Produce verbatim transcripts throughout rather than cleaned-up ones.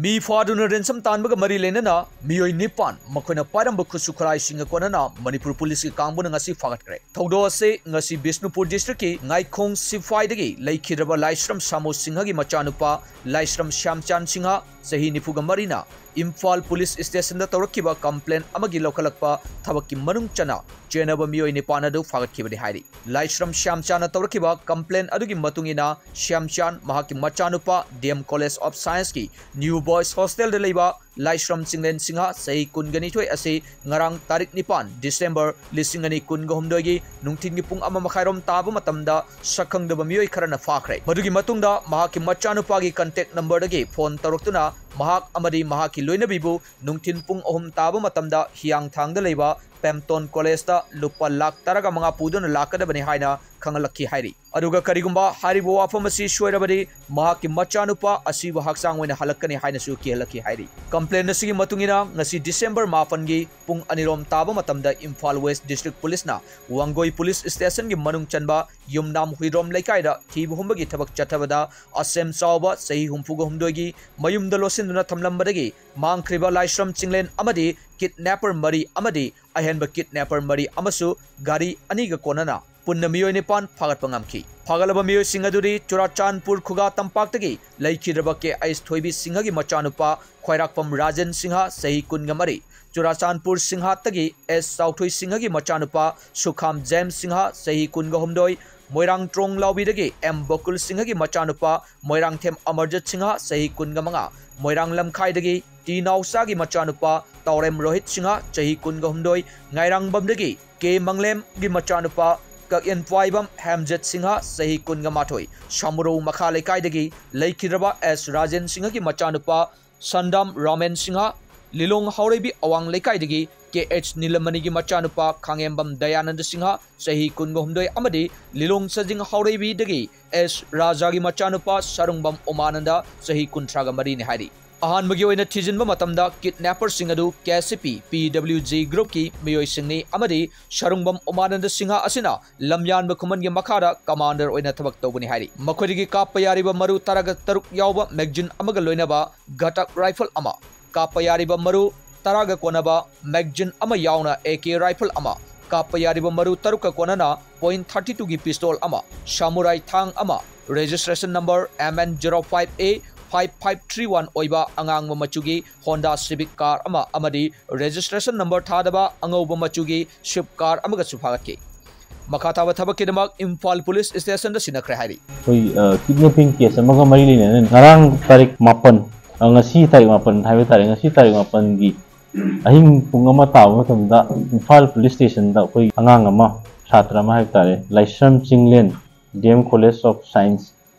ꯃꯤ ꯐꯥꯗꯨꯅ ꯔꯦꯟꯁꯝ ꯇꯥꯟꯕꯒ ꯃꯔꯤ ꯂꯩꯅꯅ ꯃꯤꯑꯣꯏ ꯅꯤꯄꯥꯟ ꯃꯈꯣꯏꯅ ꯄꯥꯏꯔꯝꯕ ꯈꯨꯠꯁꯨ ꯈꯨꯠꯂꯥꯏꯁꯤꯡꯒ ꯀꯣꯟꯅꯅ ꯃꯅꯤꯄꯨꯔ ꯄꯨꯂꯤꯁꯀꯤ ꯀꯥꯡꯕꯨꯅ ꯉꯁꯤ ꯐꯥꯒꯠꯈ꯭ꯔꯦ꯫ ꯊꯧꯗꯣꯛ ꯑꯁꯤ ꯉꯁꯤ ꯕꯤꯁꯅꯨꯄꯨꯔ ꯗꯤꯁꯇ꯭ꯔꯤꯛꯀꯤ ꯉꯥꯏꯈꯣꯡ ꯁꯤꯐꯥꯏꯗꯒꯤ ꯂꯩꯈꯤꯗ꯭ꯔꯕ ꯂꯥꯏꯁ꯭ꯔꯝ ꯁꯥꯃꯨ ꯁꯤꯡꯍꯒꯤ ꯃꯆꯥꯅꯨꯄꯥ ꯂꯥꯏꯁ꯭ꯔꯝ ꯁ꯭ꯌꯥꯝꯆꯥꯟ ꯁꯤꯡꯍ, ꯆꯍꯤ ꯅꯤꯐꯨꯒ ꯃꯔꯤꯅ ꯏꯝꯐꯥꯜ ꯄꯨꯂꯤꯁ ꯁ꯭ꯇꯦꯁꯟꯗ ꯇꯧꯔꯛꯈꯤꯕ ꯀꯝꯄ꯭ꯂꯦꯟ ꯑꯃꯒꯤ ꯂꯧꯈꯠꯂꯛꯄ ꯊꯕꯛꯀꯤ ꯃꯅꯨꯡ ꯆꯟꯅ ꯆꯦꯟꯅꯕ ꯃꯤꯑꯣꯏ ꯅꯤꯄꯥꯟ ꯑꯗꯨ ꯐꯥꯒꯠꯈꯤꯕꯅꯤ ꯍꯥꯏꯔꯤ꯫ ꯂꯥꯏꯁ꯭ꯔꯝ ꯁ꯭ꯌꯥꯝꯆꯥꯟꯅ ꯇꯧꯔꯛꯈꯤꯕ ꯀꯝꯄ꯭ꯂꯦꯟ ꯑꯗꯨꯒꯤ ꯃꯇꯨꯡ ꯏꯟꯅ, ꯁ꯭ꯌꯥꯝꯆꯥꯟ ꯃꯍꯥꯛꯀꯤ ꯃꯆꯥꯅꯨꯄꯥ ꯗꯤ ꯑꯦꯝ ꯀꯣꯂꯦꯖ ꯑꯣꯐ ꯁꯥꯏꯟꯁꯀꯤ ꯅ꯭ꯌꯨ ꯕꯣꯏꯁ ꯍꯣꯁꯇꯦꯜꯗ ꯂꯩꯕ ꯂꯥꯏꯁ꯭ꯔꯝ ꯆꯤꯡꯂꯦꯟ ꯁꯤꯡꯍ, ꯆꯍꯤ ꯀꯨꯟꯒ ꯅꯤꯊꯣꯏ ꯑꯁꯤ ꯉꯔꯥꯡ ꯇꯥꯔꯤꯛ ꯅꯤꯄꯥꯟ ꯗꯤꯁꯦꯝꯕꯔ ꯂꯤꯁꯤꯡ ꯑꯅꯤ ꯀꯨꯟꯒ ꯍꯨꯝꯗꯣꯏꯒꯤ ꯅꯨꯡꯊꯤꯜꯒꯤ ꯄꯨꯡ ꯑꯃ ꯃꯈꯥꯏꯔꯣꯝ ꯇꯥꯕ ꯃꯇꯝꯗ ꯁꯛꯈꯪꯗꯕ ꯃꯤꯑꯣꯏ ꯈꯔꯅ ꯐꯥꯈ꯭ꯔꯦ꯫ ꯃꯗꯨꯒꯤ ꯃꯇꯨꯡꯗ ꯃꯍꯥꯛꯀꯤ ꯃꯆꯥꯅꯨꯄꯥꯒꯤ ꯀꯟꯇꯦꯛ ꯅꯝꯕꯔꯗꯒꯤ ꯐꯣꯟ ꯇꯧꯔꯛꯇꯨꯅ ꯃꯍꯥꯛ ꯑꯃꯗꯤ ꯃꯍꯥꯛꯀꯤ ꯂꯣꯏꯅꯕꯤꯕꯨ ꯅꯨꯡꯊꯤꯜ ꯄꯨꯡ ꯑꯍꯨꯝ ꯇꯥꯕ ꯃꯇꯝꯗ ꯍꯤꯌꯥꯡꯊꯥꯡꯗ ꯂꯩꯕ ꯄꯦꯝꯇꯣꯟ ꯀꯣꯂꯦꯖꯇ ꯂꯨꯄꯥ ꯂꯥꯈ ꯇꯔꯥꯒ ꯃꯉꯥ ꯄꯨꯗꯨꯅ ꯂꯥꯛꯀꯗꯕꯅꯤ ꯍꯥꯏꯅ ꯈꯪꯍꯜꯂꯛꯈꯤ ꯍꯥꯏꯔꯤ꯫ ꯑꯗꯨꯒ ꯀꯔꯤꯒꯨꯝꯕ ꯍꯥꯏꯔꯤꯕ ꯋꯥꯐꯝ ꯑꯁꯤ ꯁꯣꯏꯔꯕꯗꯤ ꯃꯍꯥꯛꯀꯤ ꯃꯆꯥꯅꯨꯄꯥ ꯑꯁꯤꯕꯨ ꯍꯛꯆꯥꯡ ꯑꯣꯏꯅ ꯍꯜꯂꯛꯀꯅꯤ ꯍꯥꯏꯅꯁꯨ ꯀꯤꯍꯜꯂꯛꯈꯤ ꯍꯥꯏꯔꯤ꯫ ꯀꯝꯄ꯭ꯂꯦꯟ ꯑꯁꯤꯒꯤ ꯃꯇꯨꯡ ꯏꯟꯅ ꯉꯁꯤ ꯗꯤꯁꯦꯝꯕꯔ ꯃꯥꯄꯟꯒꯤ ꯄꯨꯡ ꯑꯅꯤꯔꯣꯝ ꯇꯥꯕ ꯃꯇꯝꯗ ꯏꯝꯐꯥꯜ ꯋꯦꯁ ꯗꯤꯁꯇ꯭ꯔꯤꯛ ꯄꯨꯂꯤꯁꯅ ꯋꯥꯡꯒꯣꯏ ꯄꯨꯂꯤꯁ ꯁ꯭ꯇꯦꯁꯟꯒꯤ ꯃꯅꯨꯡ ꯆꯟꯕ ꯌꯨꯝꯅꯥꯝ ꯍꯨꯏꯗ꯭ꯔꯣꯝ ꯂꯩꯀꯥꯏꯗ ꯊꯤꯕ ꯍꯨꯝꯕꯒꯤ ꯊꯕꯛ ꯆꯠꯊꯕꯗ ꯑꯁꯦꯝ ꯆꯥꯎꯕ ꯆꯍꯤ ꯍꯨꯝꯐꯨꯒ ꯍꯨꯝꯗꯣꯏꯒꯤ ꯃꯌꯨꯝꯗ ꯂꯣꯠꯁꯤꯟꯗꯨꯅ ꯊꯝꯂꯝꯕꯗꯒꯤ ꯃꯥꯡꯈ꯭ꯔꯤꯕ ꯂꯥꯏꯁ꯭ꯔꯝ ꯆꯤꯡꯂꯦꯟ ꯑꯃꯗꯤ ꯀꯤꯗꯅꯦꯄꯔ ꯃꯔꯤ ꯑꯃꯗꯤ ꯑꯍꯦꯟꯕ ꯀꯤꯗꯅꯦꯄꯔ ꯃꯔꯤ ꯑꯃꯁꯨ ꯒꯥꯔꯤ ꯑꯅꯤꯒ ꯀꯣꯟꯅꯅ ꯄꯨꯟꯅ ꯃꯤꯑꯣꯏ ꯅꯤꯄꯥꯟ ꯐꯥꯒꯠꯄ ꯉꯝꯈꯤ꯫ ꯐꯥꯒꯠꯂꯕ ꯃꯤꯑꯣꯏꯁꯤꯡ ꯑꯗꯨꯗꯤ ꯆꯨꯔꯥꯆꯥꯟꯄꯨꯔ ꯈꯨꯒꯥ ꯇꯝꯄꯥꯛꯇꯒꯤ ꯂꯩꯈꯤꯗ꯭ꯔꯕ ꯀꯦ ꯑꯩꯆ ꯊꯣꯏꯕꯤ ꯁꯤꯡꯍꯒꯤ ꯃꯆꯥꯅꯨꯄꯥ ꯈ꯭ꯋꯥꯏꯔꯥꯛꯄꯝ ꯔꯥꯖꯦꯟ ꯁꯤꯡꯍ, ꯆꯍꯤ ꯀꯨꯟꯒ ꯃꯔꯤ, ꯆꯨꯔꯥꯆꯥꯟꯄꯨꯔ ꯁꯤꯡꯍꯥꯠꯇꯒꯤ ꯑꯦꯁ ꯆꯥꯎꯊꯣꯏ ꯁꯤꯡꯍꯒꯤ ꯃꯆꯥꯅꯨꯄꯥ ꯁꯨꯈꯥꯝ ꯖꯦꯝꯁ ꯁꯤꯡꯍ, ꯆꯍꯤ ꯀꯨꯟꯒ ꯍꯨꯝꯗꯣꯏ, ꯃꯣꯏꯔꯥꯡ ꯇ꯭ꯔꯣꯡ ꯂꯥꯎꯕꯤꯗꯒꯤ ꯑꯦꯝ ꯕꯣꯀꯨꯜ ꯁꯤꯡꯍꯒꯤ ꯃꯆꯥꯅꯨꯄꯥ ꯃꯣꯏꯔꯥꯡꯊꯦꯝ ꯑꯃꯔꯖꯤꯠ ꯁꯤꯡꯍ, ꯆꯍꯤ ꯀꯨꯟꯒ ꯃꯉꯥ, ꯃꯣꯏꯔꯥꯡ ꯂꯝꯈꯥꯏꯗꯒꯤ ꯇꯤ ꯅꯥꯎꯆꯥꯒꯤ ꯃꯆꯥꯅꯨꯄꯥ ꯇꯥꯎꯔꯦꯝ ꯔꯣꯍꯤꯠ ꯁꯤꯡꯍ, ꯆꯍꯤ ꯀꯨꯟꯒ ꯍꯨꯝꯗꯣꯏ, ꯉꯥꯏꯔꯥꯡꯕꯝꯗꯒꯤ ꯀꯦ ꯃꯪꯂꯦꯝꯒꯤ ꯃꯆꯥꯅꯨꯄꯥ ꯀꯛꯌꯦꯟꯄꯥꯏꯕꯝ ꯍꯦꯝꯖꯦꯠ ꯁꯤꯡꯍ, ꯆꯍꯤ ꯀꯨꯟꯒ ꯃꯥꯊꯣꯏ, ꯁꯥꯃꯨꯔꯧ ꯃꯈꯥ ꯂꯩꯀꯥꯏꯗꯒꯤ ꯂꯩꯈꯤꯗ꯭ꯔꯕ ꯑꯦꯁ ꯔꯥꯖꯦꯟ ꯁꯤꯡꯍꯒꯤ ꯃꯆꯥꯅꯨꯄꯥ ꯁꯟꯗꯥꯝ ꯔꯥꯃꯦꯟ ꯁꯤꯡꯍ, ꯂꯤꯂꯣꯡ ꯍꯥꯎꯔꯩꯕꯤ ꯑꯋꯥꯡ ꯂꯩꯀꯥꯏꯗꯒꯤ ꯀꯦ ꯑꯩꯆ ꯅꯤꯂꯃꯅꯤꯒꯤ ꯃꯆꯥꯅꯨꯄꯥ ꯈꯥꯡꯉꯦꯝꯕꯝ ꯗꯌꯥꯅꯟꯗ ꯁꯤꯡꯍ, ꯆꯍꯤ ꯀꯨꯟꯒ ꯍꯨꯝꯗꯣꯏ ꯑꯃꯗꯤ ꯂꯤꯂꯣꯡ ꯆꯥꯖꯤꯡ ꯍꯥꯎꯔꯩꯕꯤꯗꯒꯤ ꯑꯦꯁ ꯔꯥꯖꯥꯒꯤ ꯃꯆꯥꯅꯨꯄꯥ ꯁꯥꯔꯨꯡꯕꯝ ꯎꯃꯥꯅꯟꯗ, ꯆꯍꯤ ꯀꯨꯟꯊ꯭ꯔꯥꯒ ꯃꯔꯤꯅꯤ ꯍꯥꯏꯔꯤ꯫ ꯑꯍꯥꯟꯕꯒꯤ ꯑꯣꯏꯅ ꯊꯤꯖꯤꯟꯕ ꯃꯇꯝꯗ ꯀꯤꯗꯅꯦꯄꯔꯁꯤꯡ ꯑꯗꯨ ꯀꯦ ꯁꯤ ꯄꯤ ꯄꯤ ꯗꯕ꯭ꯂꯤꯎ ꯖꯤ ꯒ꯭ꯔꯨꯞꯀꯤ ꯃꯤꯑꯣꯏꯁꯤꯡꯅꯤ ꯑꯃꯗꯤ ꯁꯔꯨꯡꯕꯝ ꯎꯃꯥꯅꯟꯗ ꯁꯤꯡꯍ ꯑꯁꯤꯅ ꯂꯝꯌꯥꯟꯕ ꯈꯨꯃꯟꯒꯤ ꯃꯈꯥꯗ ꯀꯃꯥꯟꯗꯔ ꯑꯣꯏꯅ ꯊꯕꯛ ꯇꯧꯕꯅꯤ ꯍꯥꯏꯔꯤ꯫ ꯃꯈꯣꯏꯗꯒꯤ ꯀꯥꯞꯄ ꯌꯥꯔꯤꯕ ꯃꯔꯨ ꯇꯔꯥꯒ ꯇꯔꯨꯛ ꯌꯥꯎꯕ ꯃꯦꯒꯖꯤꯟ ꯑꯃꯒ ꯂꯣꯏꯅꯕ ꯘꯇꯛ ꯔꯥꯏꯐꯜ ꯑꯃ, ꯀꯥꯞꯄ ꯌꯥꯔꯤꯕ ꯃꯔꯨ ꯇꯔꯥꯒ ꯀꯣꯟꯅꯕ ꯃꯦꯒꯖꯤꯟ ꯑꯃ ꯌꯥꯎꯅ ꯑꯦ ꯀꯦ ꯔꯥꯏꯐꯜ ꯑꯃ, ꯀꯥꯞꯄ ꯌꯥꯔꯤꯕ ꯃꯔꯨ ꯇꯔꯨꯛꯀ ꯀꯣꯟꯅꯅ ꯄꯣꯏꯟ ꯊꯥꯔꯇꯤ ꯇꯨꯒꯤ ꯄꯤꯁꯇꯣꯜ ꯑꯃ, ꯁꯥꯃꯨꯔꯥꯏ ꯊꯥꯡ ꯑꯃ, registration number M N zero five A five five three one ꯑꯣꯏꯕ ꯑꯉꯥꯡꯕ ꯃꯆꯨꯒꯤ ꯍꯣꯟꯗꯥ ꯁꯤꯚꯤꯛ ꯀꯥꯔ ꯑꯃ ꯑꯃꯗꯤ ꯔꯦꯖꯤꯁꯇ꯭ꯔꯦꯁꯟ ꯅꯝꯕꯔ ꯊꯥꯗꯕ ꯑꯉꯧꯕ ꯃꯆꯨꯒꯤ ꯁ꯭ꯋꯤꯐ ꯀꯥꯔ ꯑꯃꯒꯁꯨ ꯐꯥꯒꯠꯈꯤ꯫ ꯃꯈꯥ ꯇꯥꯕ ꯊꯕꯛꯀꯤꯗꯃꯛ ꯏꯝꯐꯥꯜ ꯄꯨꯂꯤꯁ ꯁ꯭ꯇꯦꯁꯟꯗ ꯁꯤꯟꯅꯈ꯭ꯔꯦ ꯍꯥꯏꯔꯤ꯫ ꯑꯩꯈꯣꯏ ꯀꯤꯗꯅꯦꯄꯤꯡ ꯀꯦꯁ ꯑꯃꯒ ꯃꯔꯤ ꯂꯩꯅꯅ ꯉꯔꯥꯡ ꯇꯥꯔꯤꯛ ꯃꯥꯄꯟ, ꯑ, ꯉꯁꯤ ꯇꯥꯔꯤꯛ ꯃꯥꯄꯟ ꯍꯥꯏꯕ ꯇꯥꯔꯦ, ꯉꯁꯤ ꯇꯥꯔꯤꯛ ꯃꯥꯄꯟꯒꯤ ꯑꯍꯤꯡ ꯄꯨꯡ ꯑꯃ ꯇꯥꯕ ꯃꯇꯝꯗ ꯏꯝꯐꯥꯜ ꯄꯨꯂꯤꯁ ꯁ꯭ꯇꯦꯁꯟꯗ ꯑꯩꯈꯣꯏ ꯑꯉꯥꯡ ꯑꯃ, ꯁꯥꯇ꯭ꯔ ꯑꯃ ꯍꯥꯏꯕ ꯇꯥꯔꯦ, Laishram Chinglen, D M college of science,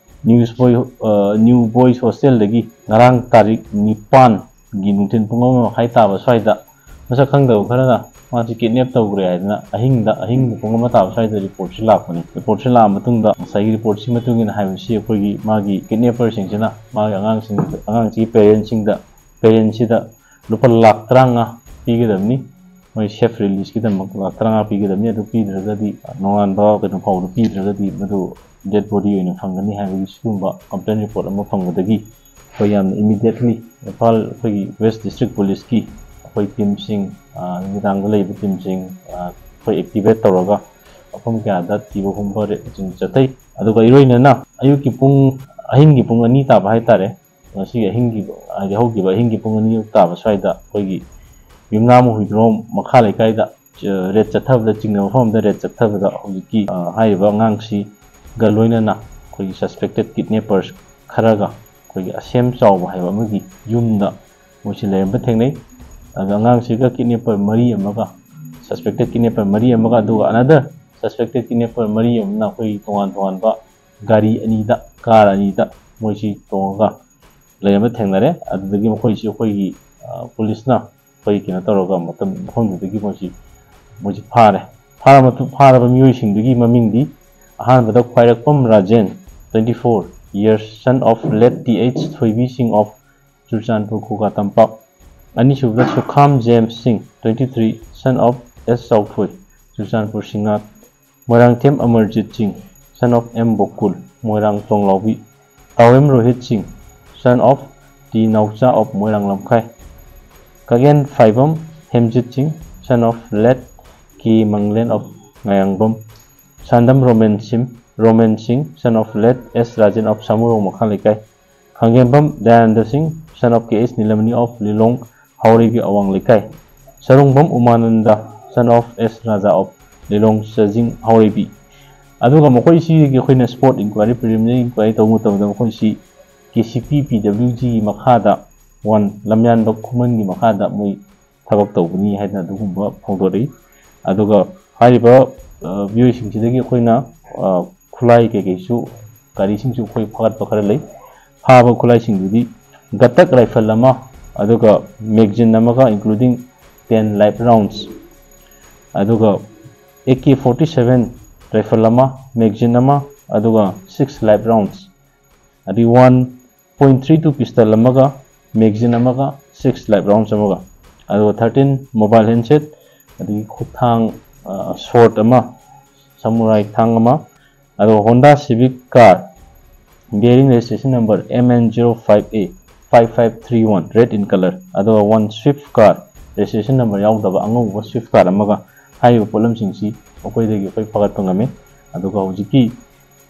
news boy, uh, new voice ꯍꯣꯁꯇꯦꯜꯗꯒꯤ ꯉꯔꯥꯡ ꯇꯥꯔꯤꯛ ꯅꯤꯄꯥꯟꯒꯤ ꯅꯨꯡꯊꯤꯜ ꯄꯨꯡ ꯑꯃ ꯃꯈꯥꯏ ꯇꯥꯕ ꯁ꯭ꯋꯥꯏꯗ ꯃꯁꯛ ꯈꯪꯗꯕ ꯈꯔꯅ ꯃꯥꯁꯤ ꯀꯤꯗꯅꯦꯞ ꯇꯧꯈ꯭ꯔꯦ ꯍꯥꯏꯗꯅ ꯑꯍꯤꯡꯗ, ꯑꯍꯤꯡꯗ ꯄꯨꯡ ꯑꯃ ꯇꯥꯕ ꯁ꯭ꯋꯥꯏꯗ ꯔꯤꯄꯣꯔꯠꯁꯤ ꯂꯥꯛꯄꯅꯤ꯫ ꯔꯤꯄꯣꯔꯠꯁꯤ ꯂꯥꯛꯑ ꯃꯇꯨꯡꯗ ꯉꯁꯥꯏꯒꯤ ꯔꯤꯄꯣꯔꯠꯁꯤ ꯃꯇꯨꯡ ꯏꯟꯅ ꯍꯥꯏꯕꯁꯤ ꯑꯩꯈꯣꯏꯒꯤ ꯃꯥꯒꯤ ꯀꯤꯗꯅꯦꯄꯔꯁꯤꯡꯁꯤꯅ ꯃꯥꯒꯤ ꯑꯉꯥꯡꯁꯤꯡ, ꯑꯉꯥꯡꯁꯤꯒꯤ ꯄꯦꯔꯦꯟꯁꯤꯡꯗ, ꯄꯦꯔꯦꯟꯁꯤꯗ ꯂꯨꯄꯥ ꯂꯥꯈ ꯇꯔꯥꯃꯉꯥ ꯄꯤꯒꯗꯕꯅꯤ, ꯃꯣꯏ ꯁꯦꯐ ꯔꯤꯂꯤꯁꯀꯤꯗꯃꯛ ꯂꯥꯈ ꯇꯔꯥꯃꯉꯥ ꯄꯤꯒꯗꯕꯅꯤ꯫ ꯑꯗꯨ ꯄꯤꯗ꯭ꯔꯒꯗꯤ, ꯅꯣꯡꯉꯥꯟꯕ ꯀꯩꯅꯣ ꯐꯥꯎꯕꯗ ꯄꯤꯗ꯭ꯔꯒꯗꯤ ꯃꯗꯨ ꯗꯦꯗ ꯕꯣꯗꯤ ꯑꯣꯏꯅ ꯐꯪꯒꯅꯤ ꯍꯥꯏꯕꯒꯤ ꯁꯤꯒꯨꯝꯕ ꯀꯝꯄ꯭ꯂꯦꯟ ꯔꯤꯄꯣꯔꯠ ꯑꯃ ꯐꯪꯕꯗꯒꯤ ꯑꯩꯈꯣꯏ ꯌꯥꯝꯅ ꯏꯃꯤꯗꯤꯌꯦꯠꯂꯤ ꯏꯝꯐꯥꯜ ꯑꯩꯈꯣꯏꯒꯤ ꯋꯦꯁ ꯗꯤꯁꯇ꯭ꯔꯤꯛ ꯄꯨꯂꯤꯁꯀꯤ ꯑꯩꯈꯣꯏ ꯇꯤꯝꯁꯤꯡ, ꯑ, ꯅꯨꯃꯤꯗꯥꯡꯗ ꯂꯩꯕ ꯇꯤꯝꯁꯤꯡ, ꯑ, ꯑꯩꯈꯣꯏ ꯑꯦꯛꯇꯤꯚꯦꯠ ꯇꯧꯔꯒ ꯃꯐꯝ ꯀꯌꯥꯗ ꯊꯤꯕ ꯍꯨꯝꯕ ꯔꯦꯗ ꯆꯤꯡ ꯆꯠꯊꯩ꯫ ꯑꯗꯨꯒ ꯏꯔꯣꯏꯅꯅ ꯑꯌꯨꯛꯀꯤ ꯄꯨꯡ, ꯑꯍꯤꯡꯒꯤ ꯄꯨꯡ ꯑꯅꯤ ꯇꯥꯕ ꯍꯥꯏꯇꯥꯔꯦ, ꯉꯁꯤꯒꯤ ꯑꯍꯤꯡꯒꯤ, ꯍꯥꯏꯗꯤ ꯍꯧꯈꯤꯕ ꯑꯍꯤꯡꯒꯤ ꯄꯨꯡ ꯑꯅꯤ ꯇꯥꯕ ꯁ꯭ꯋꯥꯏꯗ ꯑꯩꯈꯣꯏꯒꯤ ꯌꯨꯝꯅꯥꯝ ꯍꯨꯏꯗ꯭ꯔꯣꯝ ꯃꯈꯥ ꯂꯩꯀꯥꯏꯗ, ꯑ, ꯔꯦꯗ ꯆꯠꯊꯕꯗ, ꯆꯤꯡꯅꯕ ꯃꯐꯝ ꯑꯃꯗ ꯔꯦꯗ ꯆꯠꯊꯕꯗ ꯍꯧꯖꯤꯛꯀꯤ, ꯑ, ꯍꯥꯏꯔꯤꯕ ꯑꯉꯥꯡꯁꯤꯒ ꯂꯣꯏꯅꯅ ꯑꯩꯈꯣꯏꯒꯤ ꯁꯁꯄꯦꯛꯇꯦꯠ ꯀꯤꯗꯅꯦꯄꯔꯁ ꯈꯔꯒ ꯑꯩꯈꯣꯏꯒꯤ ꯑꯁꯦꯝ ꯆꯥꯎꯕ ꯍꯥꯏꯕ ꯑꯃꯒꯤ ꯌꯨꯝꯗ ꯃꯣꯏꯁꯤ ꯂꯩꯔꯝꯕ ꯊꯦꯡꯅꯩ꯫ ꯑꯗꯨꯒ ꯑꯉꯥꯡꯁꯤꯒ ꯀꯤꯗꯅꯦꯄꯔ ꯃꯔꯤ ꯑꯃꯒ, ꯁꯁꯄꯦꯛꯇꯦꯠ ꯀꯤꯗꯅꯦꯄꯔ ꯃꯔꯤ ꯑꯃꯒ, ꯑꯗꯨꯒ ꯑꯅꯗꯔ ꯁꯁꯄꯦꯛꯇꯦꯠ ꯀꯤꯗꯅꯦꯄꯔ ꯃꯔꯤ ꯑꯃꯅ ꯑꯩꯈꯣꯏꯒꯤ ꯇꯣꯉꯥꯟ ꯇꯣꯉꯥꯟꯕ ꯒꯥꯔꯤ ꯑꯅꯤꯗ, ꯀꯥꯔ ꯑꯅꯤꯗ ꯃꯣꯏꯁꯤ ꯇꯣꯡꯉꯒ ꯂꯩꯔꯝꯕ ꯊꯦꯡꯅꯔꯦ꯫ ꯑꯗꯨꯗꯒꯤ ꯃꯈꯣꯏꯁꯤ ꯑꯩꯈꯣꯏꯒꯤ, ꯑ, ꯄꯨꯂꯤꯁꯅ ꯑꯩꯈꯣꯏ ꯀꯩꯅꯣ ꯇꯧꯔꯒ ꯃꯇꯝ, ꯃꯐꯝꯗꯨꯗꯒꯤ ꯃꯣꯏꯁꯤ, ꯃꯣꯏꯁꯤ ꯐꯥꯔꯦ꯫ ꯐꯥꯔꯕ ꯃꯇꯨꯡ, ꯐꯥꯔꯕ ꯃꯤꯑꯣꯏꯁꯤꯡꯗꯨꯒꯤ ꯃꯃꯤꯡꯗꯤ ꯑꯍꯥꯟꯕꯗ ꯈ꯭ꯋꯥꯏꯔꯥꯛꯄꯝ Rajen, twenty four years, son of late T H ꯊꯣꯏꯕꯤ ꯁꯤꯡ of ꯆꯨꯔꯆꯥꯟꯄꯨꯔ ꯈꯨꯒꯥ ꯇꯝꯄꯥꯛ꯫ ꯑꯅꯤꯁꯨꯕꯗ Sukham James Singh, twenty three, son of S Chaothoi, Churachandpur Singngat. Moirangthem Amarjit Singh, son of M ꯕꯣꯀꯨꯜ, ꯃꯣꯏꯔꯥꯡ ꯇꯣꯡꯂꯥꯎꯕꯤ꯫ ꯇꯥꯎꯔꯦꯝ ꯔꯣꯍꯤꯠ ꯁꯤꯡ, son of T ꯅꯥꯎꯆꯥ of ꯃꯣꯏꯔꯥꯡ ꯂꯝꯈꯥꯏ꯫ ꯀꯒꯦꯟ ꯐꯥꯏꯕꯝ ꯍꯦꯝꯖꯤꯠ ꯁꯤꯡ, son of late K Manglen of Ngayangbam. Sandam Romen Singh, Romen Singh, son of late S Rajen of Samurong ꯃꯈꯥ ꯂꯩꯀꯥꯏ꯫ ꯈꯥꯡꯒꯦꯝꯕꯝ ꯗꯌꯥꯅꯟꯗ ꯁꯤꯡ, son of K S ꯅꯤꯂꯃꯅꯤ of ꯂꯤꯂꯣꯡ ꯍꯥꯎꯔꯩꯕꯤ ꯑꯋꯥꯡ ꯂꯩꯀꯥꯏ꯫ Sarungbam ꯎꯃꯥꯅꯟꯗ, son of S Raja of ꯂꯤꯂꯣꯡ ꯆꯥꯖꯤꯡ ꯍꯥꯎꯔꯩꯕꯤ꯫ ꯑꯗꯨꯒ ꯃꯈꯣꯏꯁꯤꯒꯤ ꯑꯩꯈꯣꯏꯅ spot inquiry, preliminary inquiry ꯇꯧꯕ ꯃꯇꯝꯗ ꯃꯈꯣꯏꯁꯤ K C P P W G ꯒꯤ ꯃꯈꯥꯗ, one, ꯂꯝꯌꯥꯟꯕ ꯈꯨꯃꯟꯒꯤ ꯃꯈꯥꯗ ꯃꯣꯏ ꯊꯕꯛ ꯇꯧꯕꯅꯤ ꯍꯥꯏꯗꯅ ꯑꯗꯨꯒꯨꯝꯕ ꯐꯣꯡꯗꯣꯔꯛꯏ꯫ ꯑꯗꯨꯒ ꯍꯥꯏꯔꯤꯕ, ꯑ, ꯃꯤꯑꯣꯏꯁꯤꯡꯁꯤꯗꯒꯤ ꯑꯩꯈꯣꯏꯅ, ꯑ, ꯈꯨꯠꯂꯥꯏ ꯀꯩꯀꯩꯁꯨ, ꯒꯥꯔꯤꯁꯤꯡꯁꯨ ꯑꯩꯈꯣꯏ ꯐꯥꯒꯠꯄ ꯈꯔ ꯂꯩ꯫ ꯐꯥꯕ ꯈꯨꯠꯂꯥꯏꯁꯤꯡꯗꯨꯗꯤ ꯒꯇꯛ rifle ꯑꯃ, ꯑꯗꯨꯒ magazine ꯑꯃꯒ, including ten live rounds, ꯑꯗꯨꯒ A K forty seven rifle ꯑꯃ, magazine ꯑꯃ, ꯑꯗꯨꯒ six live rounds, ꯑꯗꯒꯤ one point three two pistol ꯑꯃꯒ, magazine ꯑꯃꯒ, six live rounds ꯑꯃꯒ, ꯑꯗꯨꯒ thirteen mobile handset, ꯑꯗꯒꯤ ꯈꯨꯠꯊꯥꯡ, ꯑ, sword ꯑꯃ, samurai ꯊꯥꯡ ꯑꯃ, ꯑꯗꯨꯒ Honda Civic car bearing registration number M N zero five A five five three one, red in color, ꯑꯗꯨꯒ one Swift car, registration number ꯌꯥꯎꯗꯕ ꯑꯉꯧꯕ Swift car ꯑꯃꯒ, ꯍꯥꯏꯔꯤꯕ ꯄꯣꯠꯂꯝꯁꯤꯡꯁꯤ ꯃꯈꯣꯏꯗꯒꯤ ꯑꯩꯈꯣꯏ ꯐꯥꯒꯠꯄ ꯉꯝꯃꯤ꯫ ꯑꯗꯨꯒ ꯍꯧꯖꯤꯛꯀꯤ,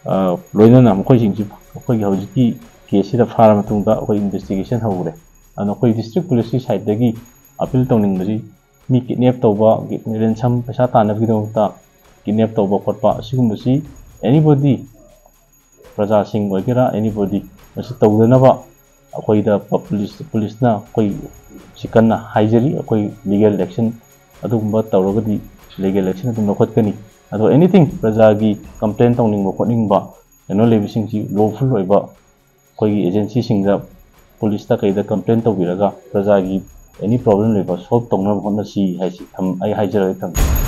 ꯑ, ꯂꯣꯏꯅꯅ ꯃꯈꯣꯏꯁꯤꯡꯁꯤ ꯑꯩꯈꯣꯏꯒꯤ ꯍꯧꯖꯤꯛꯀꯤ case ꯁꯤꯗ ꯐꯥꯔ ꯃꯇꯨꯡꯗ ꯑꯩꯈꯣꯏ investigation ꯍꯧꯔꯦ꯫ ꯑꯗꯨꯅ ꯑꯩꯈꯣꯏ district police ꯀꯤ side ꯇꯒꯤ appeal ꯇꯧꯅꯤꯡꯕꯁꯤ, ꯃꯤ kidnap ꯇꯧꯕ, ransom ꯄꯩꯁꯥ ꯇꯥꯟꯅꯕꯒꯤꯗꯃꯛꯇ kidnap ꯇꯧꯕ ꯈꯣꯠꯄ ꯑꯁꯤꯒꯨꯝꯕꯁꯤ anybody, ꯄ꯭ꯔꯖꯥꯁꯤꯡ ꯑꯣꯏꯒꯦꯔꯥ, anybody, ꯃꯁꯤ ꯇꯧꯗꯅꯕ ꯑꯩꯈꯣꯏꯗ ꯄ-, police, police ꯅ ꯑꯩꯈꯣꯏ ꯁꯤ ꯀꯟꯅ ꯍꯥꯏꯖꯔꯤ꯫ ꯑꯩꯈꯣꯏ legal action ꯑꯗꯨꯒꯨꯝꯕ ꯇꯧꯔꯒꯗꯤ legal action ꯑꯗꯨꯝ ꯂꯧꯈꯠꯀꯅꯤ꯫ ꯑꯗꯣ anything ꯄ꯭ꯔꯖꯥꯒꯤ complain ꯇꯧꯅꯤꯡꯕ ꯈꯣꯠꯅꯤꯡꯕ ꯀꯩꯅꯣ ꯂꯩꯕꯁꯤꯡꯁꯤ lawful ꯑꯣꯏꯕ ꯑꯩꯈꯣꯏꯒꯤ agency ꯁꯤꯡꯗ, police ꯇ ꯀꯩꯗ complain ꯇꯧꯕꯤꯔꯒ ꯄ꯭ꯔꯖꯥꯒꯤ any problem ꯂꯩꯕ solve ꯇꯧꯅꯕ ꯍꯣꯠꯅꯁꯤ ꯍꯥꯏꯁꯤ ꯊꯝ-, ꯑꯩ ꯍꯥꯏꯖꯔꯒ ꯊꯝꯖꯔꯦ꯫